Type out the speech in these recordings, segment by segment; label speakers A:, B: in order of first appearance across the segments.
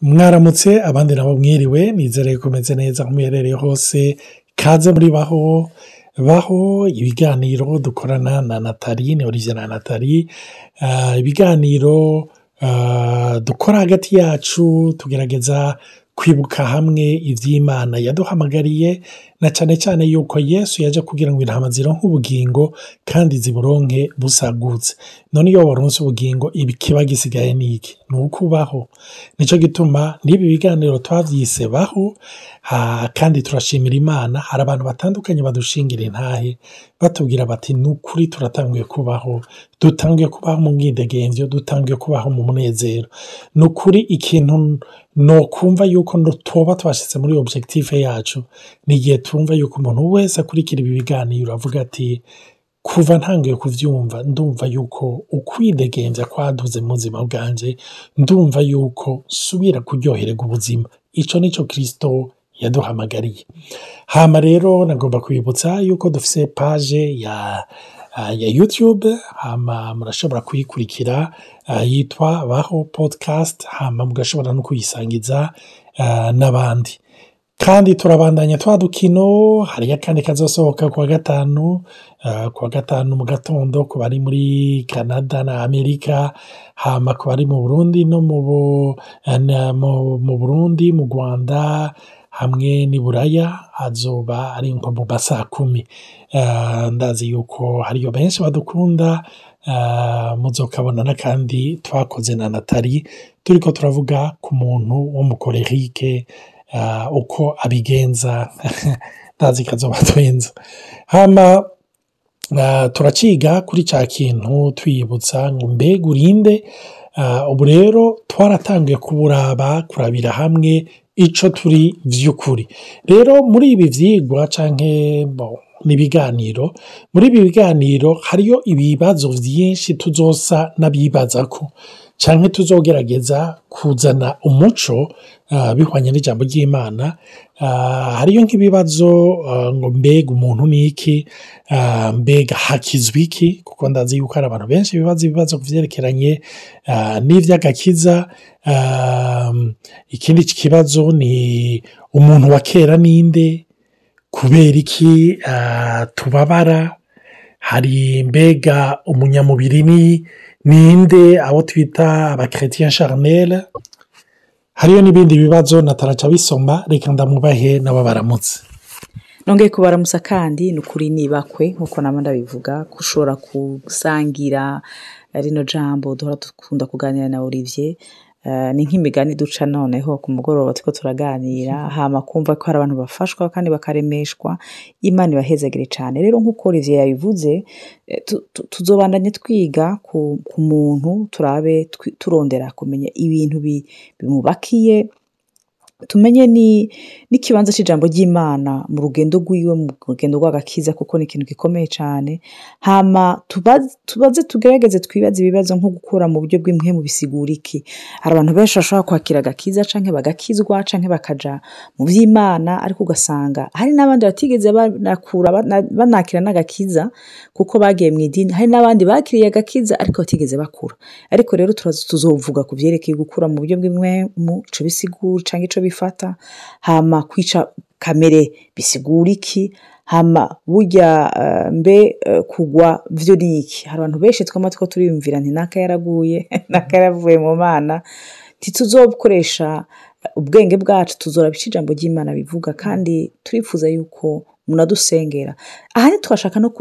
A: Mwaramutse, abandi nabo mwiriwe. Nizere ko meze neza aho muherereye hose. Kaze muri Baho Baho, ibiganiro dukorana na Nathalie, ni Olivier na Nathalie, ibiganiro dukora hagati yacu tugerageza kwibuka hamwe iby'Imana yaduhamagariye, na cyane cyane yuko Yesu yaje kugira ngo intama zironke ubugingo kandi ziburonke busagutse. None iyo waronse ubugingo, ikiba gisigaye ni iki? Ni ukubaho. Nicyo gituma n'ibi biganiro twabyise Baho. Kandi turashimira Imana, hari abantu batandukanye badushingira intahe batubwira bati: "Ni ukuri turatanguye kubaho, dutanguye kubaho mu mwidegemvyo, dutanguye kubaho mu munezero." Ni ukuri, ikintu nokumva yuko tuba twashitse muri objectif yacu ni igihe twumva yuko umuntu wese akurikira ibi biganiro avuga ati: "Kuva ntanguye kuvyumva, ndumva yuko ukwidegemvya kwaduze mu buzima bwanje, ndumva yuko nsubira kuryohererwa ubuzima." Ico nico Kristo yaduhamagariye. Hama rero nagomba kwibutsa yuko dufise page ya YouTube, hama murashobora kuyikurikira, yitwa Baho Podcast, hama mugashobora no kuyisangiza n'abandi. Kandi turabandanya twa dukino, hariyo akandi kazosohoka kuwa gatanu, kuwa gatanu mu gatondo ku bari muri Canada na Amerika, hama ku bari mu Burundi no mu Burundi, mu Rwanda hamwe n'i Buraya azoba ari nko mu ma 10:00. Ndazi yuko hariyo benshi badukunda, muzokabona n'akandi twakoze na Nathalie turiko turavuga ku muntu w'umu colérique, uko abigenza. Ndazi kazoba twenza. Hama turaciga kuri ca kintu twiyibutsa ngo: "Mbega urinde?" Ubu rero twaratanguye kuburaba, kurabira hamwe ico turi vy'ukuri. Rero muri ibi vyigwa canke n'ibiganiro, muri ibi biganiro hariyo ibibazo vyinshi tuzosa n'abibazako canke tuzogerageza kuzana umuco bihwanye n'ijambo ry'Imana. Hariyo nk'ibibazo ngo: mbega umuntu ni iki? Mbega hakizwa iki? Kuko ndazi yuko hari abantu benshi bibaza ibibazo ku vyerekeranye n'ivy'agakiza. Ikindi kibazo ni: umuntu wa kera ninde? Kubera iki tubabara? Hari mbega umunyamubiri ni ninde, abo twita aba chrétiens charnels? Hariyo n'ibindi bibazo nataraca bisoma, reka ndamubahe nabo baramutse.
B: Nongeye kubaramutsa. Kandi ni ukuri nibakwe nk'uko nama ndabivuga ko ushobora gusangira rino jambo duhora dukunda kuganira na Olivier. Ni nk'imigani duca noneho ku mugoroba turiko turaganira, hama kumva ko hari abantu bafashwa kandi bakaremeshwa. Imana ibahezagire cane. Rero nk'uko Olivier yabivuze, tuzobandanya twiga ku muntu, turabe turondera kumenya ibintu bimubakiye, tumenye n'ikibanza c'ijambo ry'Imana mu rugendo rwiwe, mu rugendo rw'agakiza, kuko ni ikintu gikomeye cane. Hama tubaze, tugerageze twibaze ibibazo nko gukura mu buryo bw'impwemu bisigura iki? Hari abantu benshi bashobora kwakira agakiza canke bagakizwa canke bakaja mu vy'Imana, ariko ugasanga hari n'abandi batigeze banakura, banakira n'agakiza kuko bagiye mw'idini. Hari n'abandi bakiriye agakiza ariko batigeze bakura. Ariko rero tuzovuga ku vyerekeye gukura mu buryo bw'impwemu, ico bisigura canke ico bifata. Hama kwica kamere bisigura iki? Hama burya mbe kugwa vyo ni iki? Hari abantu benshi twama turiko turiyumvira nti: "Naka yaraguye, naka yaravuye mu Mana." Ntituzokoresha ubwenge bwacu, tuzoraba ico ijambo ry'Imana bivuga. Kandi turifuza yuko munadusengera. Aha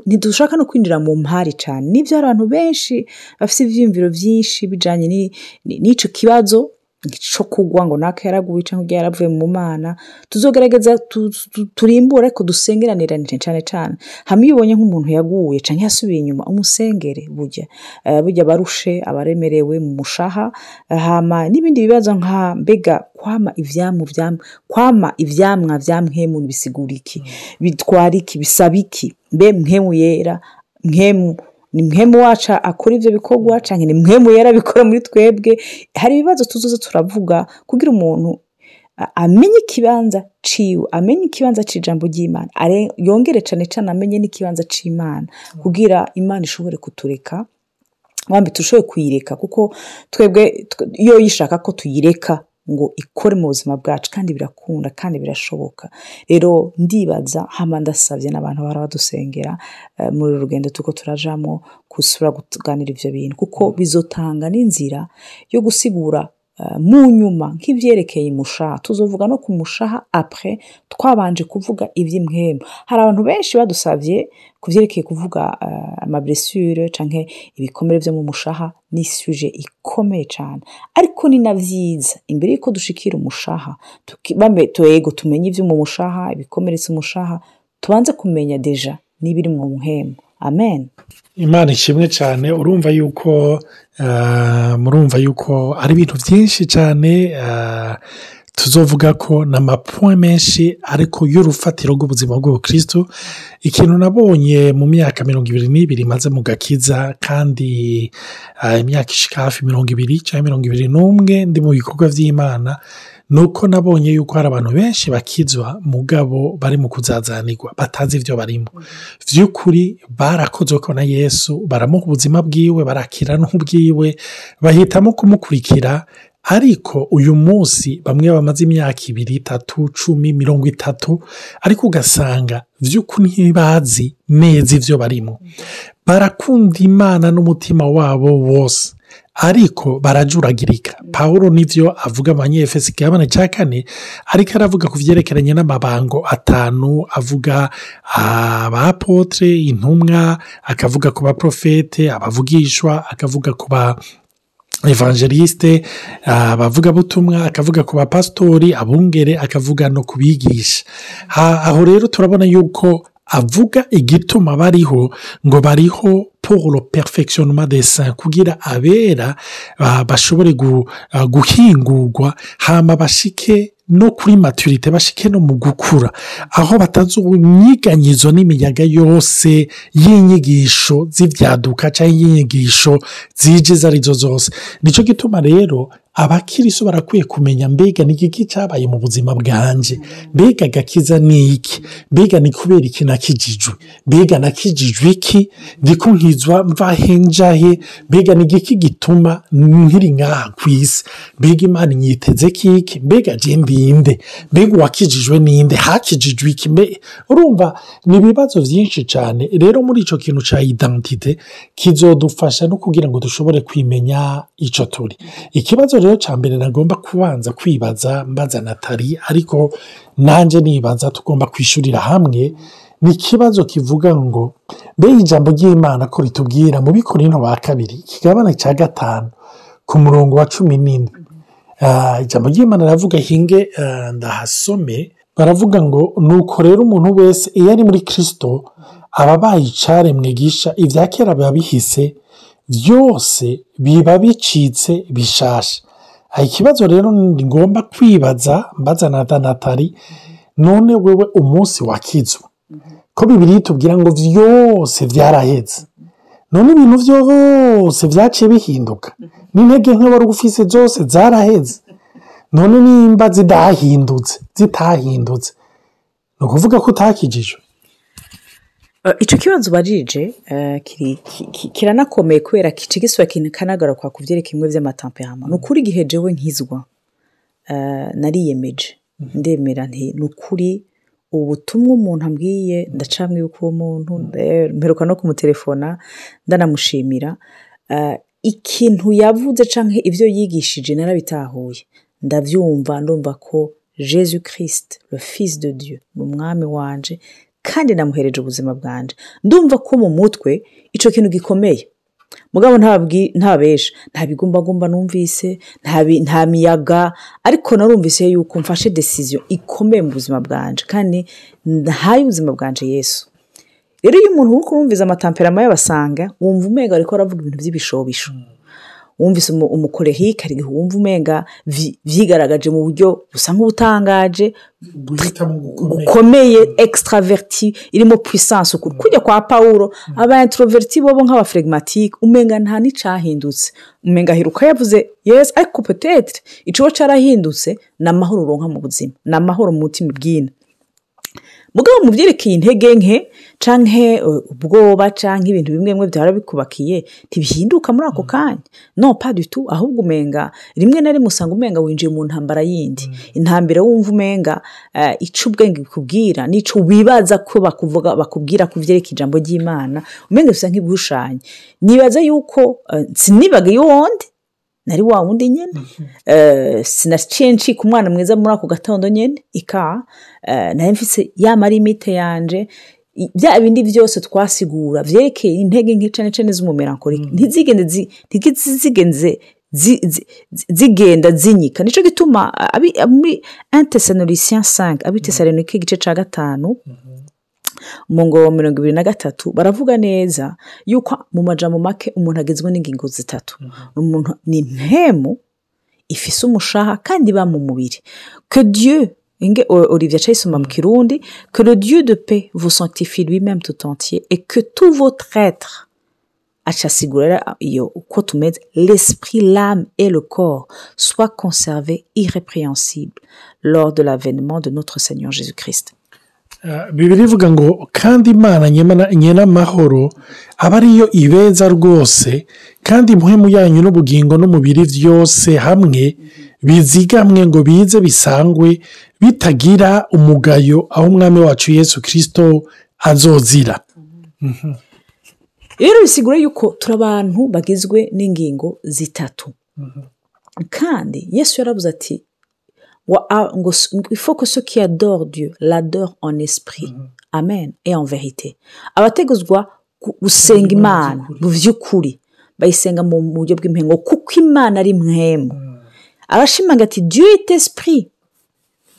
B: ntidushaka no kwinjira mu mpari cane. Nivyo, hari abantu benshi bafise ivyiyumviro vyinshi bijanye n'ico kibazo co kugwa, ngo naka yaraguye canke urya yaravuye mu Mana. Tuzogerageza turimbure, ariko dusengeranirane cane cane. Hama iyo ubonye nk'umuntu yaguye canke yasubiye inyuma, umusengere. Burya abarushe, abaremerewe mu mushaha. Hama n'ibindi bibazo nka: mbega kwama ivyamwa vya mpwemu bisigura iki? Bitwara iki? Bisaba iki? Mbe Mpwemu Yera, mpwemu ni Mpwemu wacu akora ivyo bikorwa canke ni Mpwemu Yera abikora muri twebwe? Hari ibibazo tuzoza turavuga kugira umuntu amenye ikibanza ciwe, amenye ikibanza c'ijambo ry'Imana, yongere cane cane amenye n'ikibanza c'Imana, kugira Imana ishobore kutureka wambi, turashoboye kuyireka, kuko twebwe iyo yishaka ko tuyireka. Ngo ikore mu buzima bwacu, kandi birakunda kandi birashoboka. Rero ndibaza, hama ndasabye n'abantu bahora badusengera muri uru rugendo turiko turajamwo, gusubira kuganira ivyo bintu, kuko bizotanga n'inzira yo gusigura mu nyuma nk'ivyerekeye umushaha. Tuzovuga no ku mushaha après twabanje kuvuga ivy'impwemu. Hari abantu benshi badusavye ku vyerekeye kuvuga ama blessures canke ibikomere vyo mu mushaha. Ni sujet ikomeye cane, ariko ni na vyiza imbere yuko dushikira umushaha, twego tumenye ivyo mu mushaha, ibikomeretsa umushaha, tubanze kumenya déjà n'ibiri mu mpwemu. Amen.
A: Imana ishimwe cyane. Urumva yuko murumva yuko ari ibintu byinshi cyane tuzovuga ko ni ama points menshi, ariko y'urufatiro rw'ubuzima bw'ubukristo. Ikintu nabonye mu myaka 22 maze mu gakiza, kandi imyaka ishika hafi 20 cyangwa 21 ndi mu bikorwa by'Imana, ni uko nabonye yuko hari abantu benshi bakizwa, mugabo bari mu kuzazanirwa, batazi ibyo barimo. By'ukuri barakozwe ko na Yesu, baramuha ubuzima bwiwe, barakira n'ubwiwe, bahitamo kumukurikira. Ariko uyu munsi bamwe bamaze imyaka 2, 3, 10, 30, ariko ugasanga by'ukuri ntibazi neza ibyo barimo. Barakunda Imana n'umutima wabo wose, ariko barajuragirika. Paul nibyo avuga Abanyefesi igabane cya 4, ariko aravuga ku byerekeranye n'amabango atanu. Avuga aba apôtres, intumwa, akavuga ku baprofete, abavugishwa, akavuga ku ba évangélistes, abavugabutumwa, akavuga ku bapasitori, abungere, akavuga no kubigisha. Aho rero turabona yuko avuga igituma bariho, ngo bariho pour le perfectionnement des saints, kugira abera bashobore guhingurwa, hama bashike no kuri maturité, bashike no mu gukura, aho batazunyiganyizo n'imiyaga yose y'inyigisho z'ibyaduka cyangwa y'inyigisho zije izo arizo zose. Nicyo gituma rero abakiriso barakwiye kumenya: mbega ni igiki cyabaye mu buzima bwanje? Mbega agakiza ni iki? Mbega ni kubera iki nakijijwe? Mbega nakijijwe iki? Ndiko nkizwa mvahe njahe? Mbega ni igiki gituma nkiri ngaha ku isi? Mbega Imana inyiteze kiki? Mbega je ndinde? Mbega uwakijijwe ninde? Hakijijwe iki? Mbe urumva ni ibibazo byinshi cyane. Rero muri icyo kintu cya identité kizodufasha no kugira ngo dushobore kwimenya icyo turi. Ikibazo rero cya mbere nagomba kubanza kwibaza, mbaza Natali, ariko nanjye nibaza, tugomba kwishyurira hamwe, ni ikibazo kivuga ngo: mbega ijambo ry'Imana ko ritubwira mu Bikorinto ba Kabiri ikigabane cya 5 ku murongo wa 17? Ijambo ry'Imana riravuga, hinge ndahasome, baravuga ngo: "Nuko rero umuntu wese iyo ari muri Kirisito aba abaye icaremwe gisha, ibya kera biba bihise, byose biba bicitse bishasha." Ikibazo rero ngomba kwibaza, mbaza na Natali: none wewe umunsi wakizwa, ko Bibiri tubwira ngo byose byaraheze, none ibintu byose byaciye bihinduka, n'intege nke wari ufise zose zaraheze? None nimba zidahindutse, zitahindutse, ni ukuvuga ko utakijijwe?
B: Icyo kibazo ubajije kiranakomeye, kubera kica gisubira kikanagaruka ku byerekeye bimwe by'ama tempéraments. Ni ukuri, igihe jewe nkizwa nariyemeje, ndemera nti: "Ni ukuri, ubu butumwa umuntu ambwiye, ndacamwibuka uwo muntu, mperuka no kumutelefona ndanamushimira. Ikintu yavuze canke ivyo yigishije narabitahuye, ndavyumva, ndumva ko Jésus Christ, le fils de Dieu, ni umwami wanje kandi namuhereje ubuzima bwanje." Ndumva ko mu mutwe ico kintu gikomeye, mugabo ntabesha, nta bigumbagumba numvise, nta miyaga, ariko narumvise yuko mfashe décision ikomeye mu buzima bwanje kandi ntaye ubuzima bwanje Yesu. Rero iyo umuntu uriko urumviza ama tempéraments y'abasanga, wumva umenga ariko aravuga ibintu vy'ibishobisho. Wumvise umu colérique, hari igihe wumva umenga vyigaragaje mu buryo busa nk'ubutangaje,
A: guhitamo gukomeye,
B: gukomeye, extraverti, irimo puissance, ukuntu kujya kwa Paulo. Aba introvertis bobo nk'aba flegmatiques, umenga nta n'icahindutse, umenga aheruka yavuze yes, ariko peut-être icoba carahindutse ni amahoro uronka mu buzima, ni amahoro mu mutima bwina. Mugabo mu byerekeye intege nke canke ubwoba canke ibintu bimwe bimwe byara bikubakiye, ntibihinduka muri ako kanya, non, pas du tout. Ahubwo umenga rimwe na rimwe usanga umenga winjiye mu ntambara yindi, intambara wumva umenga ico ubwenge bukubwira n'ico wibaza ko bakuvuga, bakubwira ku vyerekeye ijambo ry'Imana, umenga bisa nk'ibigushanya. Nibaza yuko sinibaga wundi nari wa wundi nyene, sinaciye ncika umwana mwiza muri ako gatondo nyene. Ika nari mfise ya ma limites yanje, bya bindi byose twasigura vyerekeye intege nke, cane cane z'umu mélancolique, ntizigende zigenda zinyika. Nico gituma muri 1 Thessaloniciens 5, Abitesalonike igice ca 5, mu ngo 23, baravuga neza yuko mu majambo make umuntu agizwe n'ingingo zitatu. Umuntu ni impemu ifise umushaha kandi iba mu mubiri. Que Dieu, inge Olivier acayisoma mu Kirundi: "Que le Dieu de paix vous sanctifie lui-même tout entier et que tout votre être", acasigura iyo uko tumeze, "l'esprit, l'âme et le corps soient conservés irrépréhensibles lors de l'avènement de notre Seigneur Jésus-Christ."
A: Bibiliya ivuga ngo: "Kandi Imana nyena amahoro aba ariyo ibeza rwose, kandi impwemu yanyu n'ubugingo n'umubiri byose hamwe bizigamwe ngo bize bisangwe bitagira umugayo aho Umwami wacu Yesu Kirisito azozira."
B: Rero bisigura yuko turi abantu bagizwe n'ingingo zitatu. Kandi Yesu yarabuze ati ngo il faut que ceux qui adorent Dieu l'adorent en esprit, amen, et en vérité. Abateguzwa gusenga Imana mu by'ukuri bayisenga mu buryo bw'impemu, kuko Imana ari mpwemu. Arashimanga ati: "Dieu est esprit,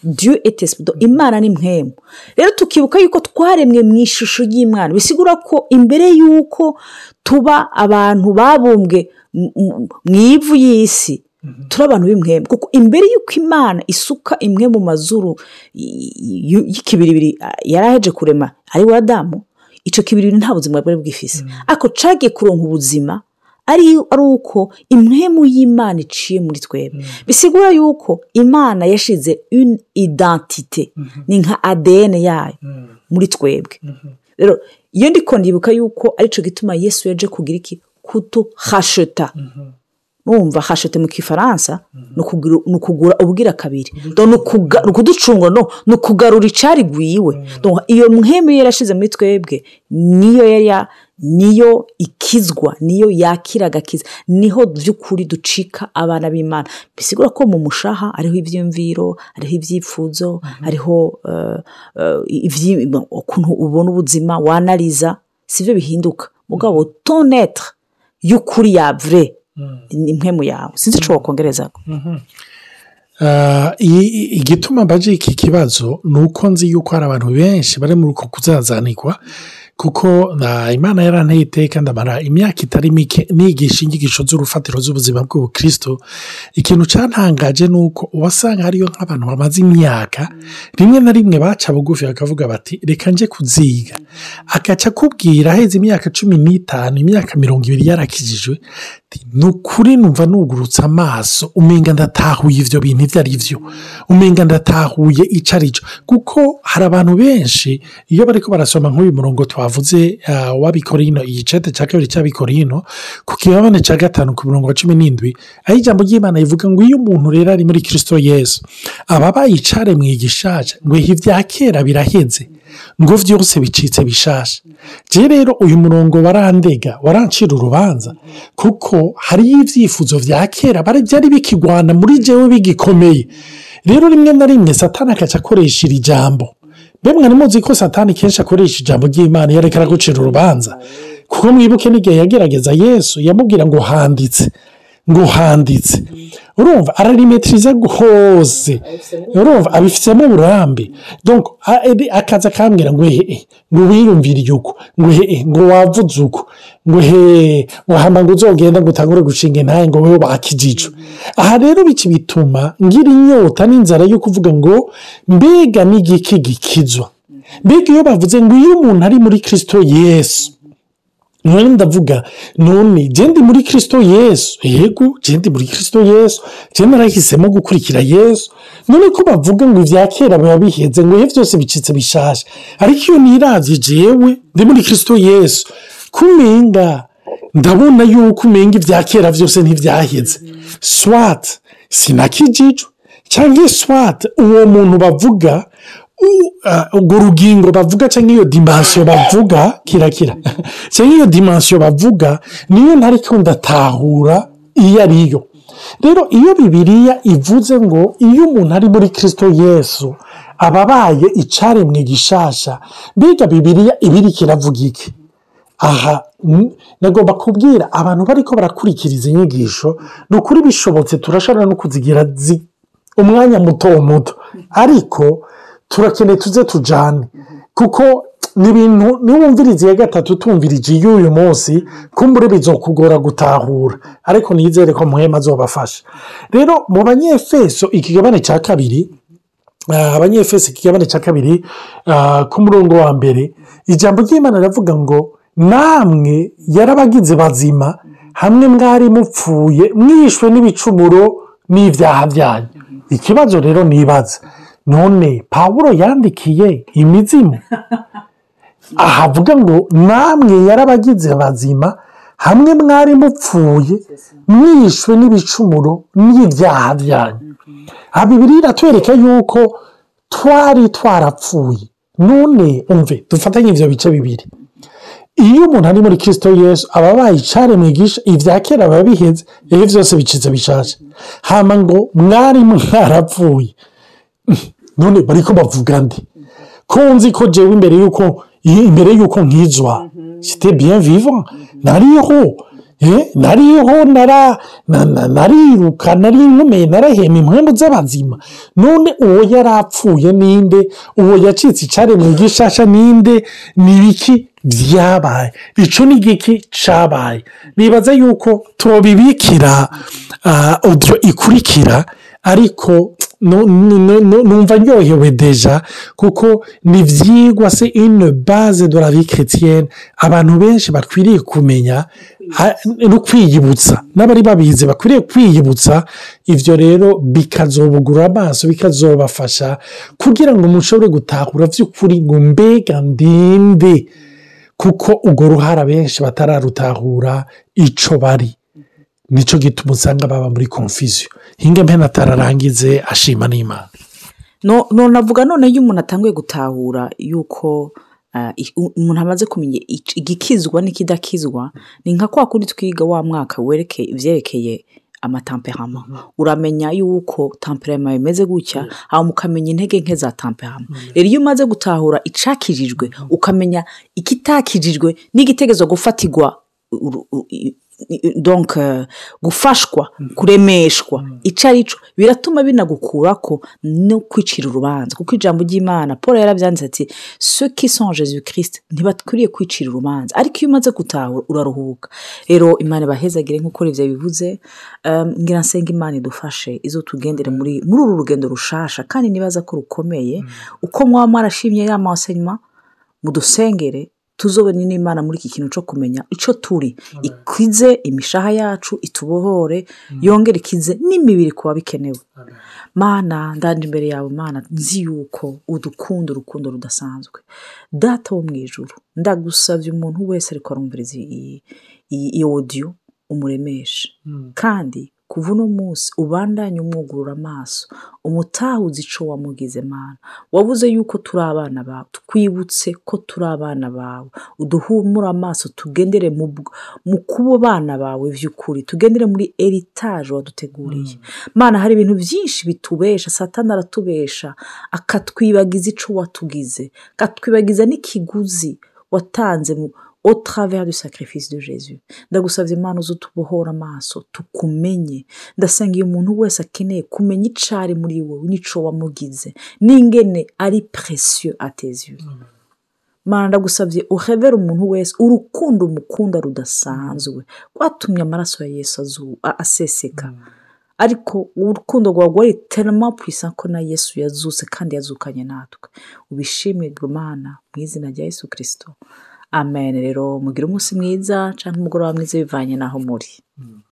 B: Dieu est esprit." Donc, Imana ni mpwemu. Rero tukibuka yuko twaremwe mu ishusho ry'Imana, bisigura ko imbere y'uko tuba abantu babumbwe mu ivu y'isi, turi abantu b'impwemu, kuko imbere y'uko Imana isuka imwe mu mazuru y'ikibiribiri yari aheje kurema, ari we Adamu, icyo kibiribiri nta buzima bwari bwifise, ariko cagiye kuronka ubuzima ari uko impwemu y'Imana iciye muri twebwe. Bisigura yuko Imana yashize une identité, ni nka ADN yayo muri twebwe. Rero iyo ndiko ndibuka yuko aricyo gituma Yesu yaje kugira iki? Kutuhasheta. Numva racheter mu Kifaransa ni ukugura ubwira kabiri. Donc ni ukuducunga, no ni ukugarura icari gwiwe. Donc iyo mpwemu yarashize muri twebwe niyo yari niyo ikizwa, niyo yakira agakiza, niho by'ukuri ducika abana b'Imana. Bisigura ko mu mushaha hariho ibyiyumviro, hariho ibyifuzo, hariho ukuntu ubona ubuzima, wanariza, sibyo bihinduka. Mugabo ton être y'ukuri ya vrai ni impwemu yawe. Sinzi ico wakongereza.
A: Igituma mbaje iki kibazo ni uko nzi yuko hari abantu benshi bari muri uko kuzazanirwa, kuko Imana yaranteye iteka, ndamara imyaka itari mike nigisha inyigisho z'urufatiro z'ubuzima bw'ubukristo. Ikintu cyantangaje ni uko wasanga hariyo nk'abantu bamaze imyaka, rimwe na rimwe baca bugufi bakavuga bati: "Reka nje kuziga." Agaca akubwira aheze imyaka 15, imyaka 20 yarakijijwe: "Ni ukuri numva nugurutse amaso, umenga ndatahuye ibyo bintu ibyo ari byo, umenga ndatahuye icyo ari cyo." Kuko hari abantu benshi iyo bariko barasoma nk'uyu murongo twavuze w'Abikorino, igicete cya kabiri cy'Abikorino, ku kigabane cya 5, ku murongo wa 17, aho ijambo ry'Imana rivuga ngo: "Iyo umuntu rero ari muri Kirisito Yesu, aba abaye icaremwe gishasha", ngo ibya kera biraheze, ngo byose bicitse bishasha. Je rero uyu murongo warandega, warancira urubanza, kuko hariyo ibyifuzo bya kera byari bikigwana muri jewe bigikomeye. Rero rimwe na rimwe Satani akaca akoresha iri jambo. Mbe mwari muzi ko Satani kenshi akoresha ijambo ry'Imana iyo ariko aragucira urubanza? Kuko mwibuke n'igihe yagerageza Yesu, yamubwira ngo: "Handitse", ngo: "Handitse." Urumva ararimetiriza hose, urumva abifitemo uburambe. Donc akaza akambwira ngo: "Ehe", ngo: "Wiyumviriye uko", ngo: "Hehe", ngo: "Wavuze uko", ngo: "He", ngo: "Hama ngo uzogenda ngo utangure gushinga intahe", ngo: "Wowe bakijijwe." Aha rero bici bituma ngira inyota n'inzara yo kuvuga ngo: mbega n'igiki gikizwa? Mbega iyo bavuze ngo iyo umuntu ari muri Kirisito Yesu None ndavuga none ndi muri Kirisito Yesu, yego ndi muri Kirisito Yesu, njye narahisemo gukurikira Yesu. None ko bavuga ngo ibya kera biba biheze, ngo ihe byose bicitse bishasha, ariko iyo niravye jewe ndi muri Kirisito Yesu, kumenga ndabona yuko umenga ibya kera byose ntibyaheze. Soit sinakijijwe, cyangwa soit uwo muntu bavuga, urwo rugingo bavuga, cyangwa iyo dimension bavuga kirakira, cyangwa iyo dimension bavuga niyo ntariko ndatahura iyo ariyo. Rero iyo Bibiliya ivuze ngo iyo umuntu ari muri Kirisito Yesu aba abaye icaremwe gishasha, mbega Bibiliya ibiriko iravuga iki? Aha nagomba kubwira abantu bariko barakurikiriza inyigisho, ni ukuri bishobotse turashobora no kuzigira umwanya muto muto, ariko turakeneye tuze tujane, kuko ni ibintu niwumviriza iya gatatu tumvirije iy'uyu munsi, kumbure bizokugora gutahura, ariko nizere ko Muhema azobafasha. Rero mu Banyefeso ikigabane cya kabiri, Abanyefeso ikigabane cya kabiri ku murongo wa mbere, ijambo ry'Imana riravuga ngo namwe yarabagize bazima hamwe mwari mupfuye mwishwe n'ibicumuro n'ibyaha byanyu. Ikibazo rero nibaza, none Pawulo yandikiye imizimu? Ahavuga ngo namwe yarabagize bazima hamwe mwari mupfuye mwishwe n'ibicumuro n'ibyaha byanyu. Aha Bibiliya iratwereka yuko twari twarapfuye. None umve dufatanye ivyo bice bibiri. Iyo umuntu ari muri Kristo Yesu aba abaye icaremwe gisha, ivya kera biba biheze, ibihe vyose bicitse bishasha. Hama ngo mwari mwarapfuye. None bariko bavuga nde? Ko nzi ko jewe imbere yuko nkizwa, j'étais bien vivant, nariho, nariho, nariruka, nari nkomeye, narahema impwemu z'abazima. None uwo yarapfuye ninde? Uwo yacitse icaremwe gishasha ninde? Ni ibiki vyabaye? Ico ni igiki cabaye? Nibaza yuko tobibikira audio ikurikira, ariko numva ndyohewe déjà, kuko ni ivyigwa, c'est une base de la vie chrétienne abantu benshi bakwiriye kumenya no kwiyibutsa, n'abari babizi bakwiriye kwiyibutsa. Ivyo rero bikazobugura amaso, bikazobafasha kugira ngo mushobore gutahura vy'ukuri ngo mbega ndinde, kuko urwo ruhara benshi batararutahura ico bari. Nico gituma usanga baba muri confusion. Hinge mpene atararangize ashima n'Imana.
B: No navuga none iyo umuntu atanguye gutahura yuko umuntu amaze kumenya igikizwa n'ikidakizwa, ni nka kwa kundi twiga wa mwaka werekeye ivyerekeye ama tempéraments. Uramenya yuko tempérament imeze gutya, hama ukamenya intege nke za tempérament. Rero iyo umaze gutahura icakijijwe, ukamenya ikitakijijwe n'igitegezo gufatirwa donc gufashwa, kuremeshwa, ico arico, biratuma binagukurako no kwicira urubanza, kuko ijambo ry'Imana Paul yaravyanditse ati ceux qui sont Jésus Christ ntibakwiriye kwicira urubanza, ariko iyo umaze gutahura uraruhuka. Rero Imana ibahezagire nk'uko ivyo bivuze. Ngira nsenga Imana idufashe izotugendere muri uru rugendo rushasha, kandi nibaza ko rukomeye. Uko mwaba mwarashimye ya enseignement, mudusengere tuzobone n'Imana muri iki kintu co kumenya ico turi, ikize imishaha yacu, itubohore, yongere ikize n'imibiri kuba bikenewe. Mana, ndanje imbere yawe Mana, nzi yuko udukunda urukundo rudasanzwe. Data wo mw'ijuru, ndagusavye umuntu wese ariko arumviriza iyi audio umuremeshe, kandi kuva uno munsi ubandanye umwugurura amaso, umutahuze ico wamugize. Mana, wavuze yuko turi abana bawe, twibutse ko turi abana bawe, uduhumure amaso tugendere mu kuba abana bawe vy'ukuri, tugendere muri héritage waduteguriye. Mana, hari ibintu vyinshi bitubesha, Satani aratubesha akatwibagiza ico watugize, akatwibagiza n'ikiguzi watanze mu au travers du sacrifice de Jésus. Ndagusavye Imana uzotubohora amaso tukumenye. Ndasenga iyo umuntu wese akeneye kumenya icari muri wewe n'ico wamugize n'ingene ari précieux à tes yeux. Mana, ndagusavye uhebere umuntu wese urukundo umukunda rudasanzwe rwatumye amaraso ya Yesu aseseka, ariko urukundo rwawe rwari tellement puissant ko na Yesu yazutse kandi yazukanye natwe. Ubishimirwe Mana, mu izina rya Yesu Kristo. Amen. Rero mugire umunsi mwiza cyangwa umugoroba mwiza bivanye n'aho muri.